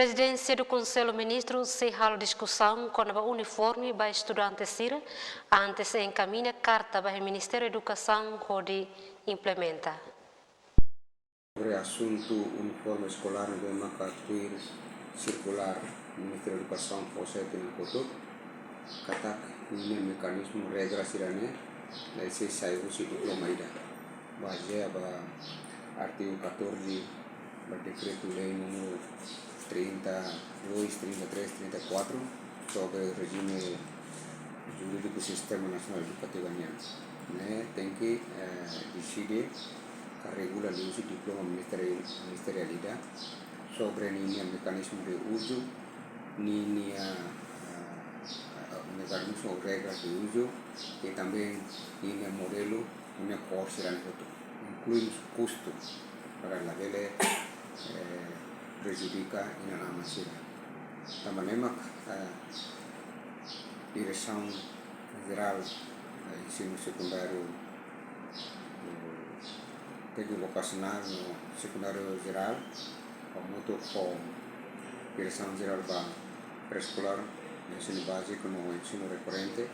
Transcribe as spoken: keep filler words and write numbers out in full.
Prezidénsia do Konsellu Ministru sei halo diskusaun kona-ba uniforme ba estudante sira, antes enkamiña karta ba Ministériu Edukasaun hodi implementa. Sobre asuntu uniforme eskolár ne'ebé maka tuir sirkulár Ministériu Edukasaun fó sai tinan kotuk, katak ninia mekanizmu regra sira-ne'e, ne'e sei sai husi diploma ida. Bazeia ba artigu catorze ba Dekretu-Lei númeru trinta e dois, trinta e três, trinta e quatro, sobre rejime jurídiku Sistema Nasionál Edukativu nian. Ne'e tenke, eh, deside ka regula liuhusi diploma ministeri-, ministeriál ida sobre ninia mekanizmu de uzu, ninia, eh, mekanizmu, regras de uzu, i também ninia modelu, ninia kór sira-ne'e hotu, inklui kustu, para labele, eh, prejudika inan-aman sira. Tanba ne'e mak, eh, Diresaun Jerál, eh, Ensinu Sekundáriu, eh, Tékniku Vokasionál no Sekundáriu Jerál, hamutuk ho Diresaun Jerál ba Pré-Eskolár, Ensinu Báziku no Ensinu Rekorrente,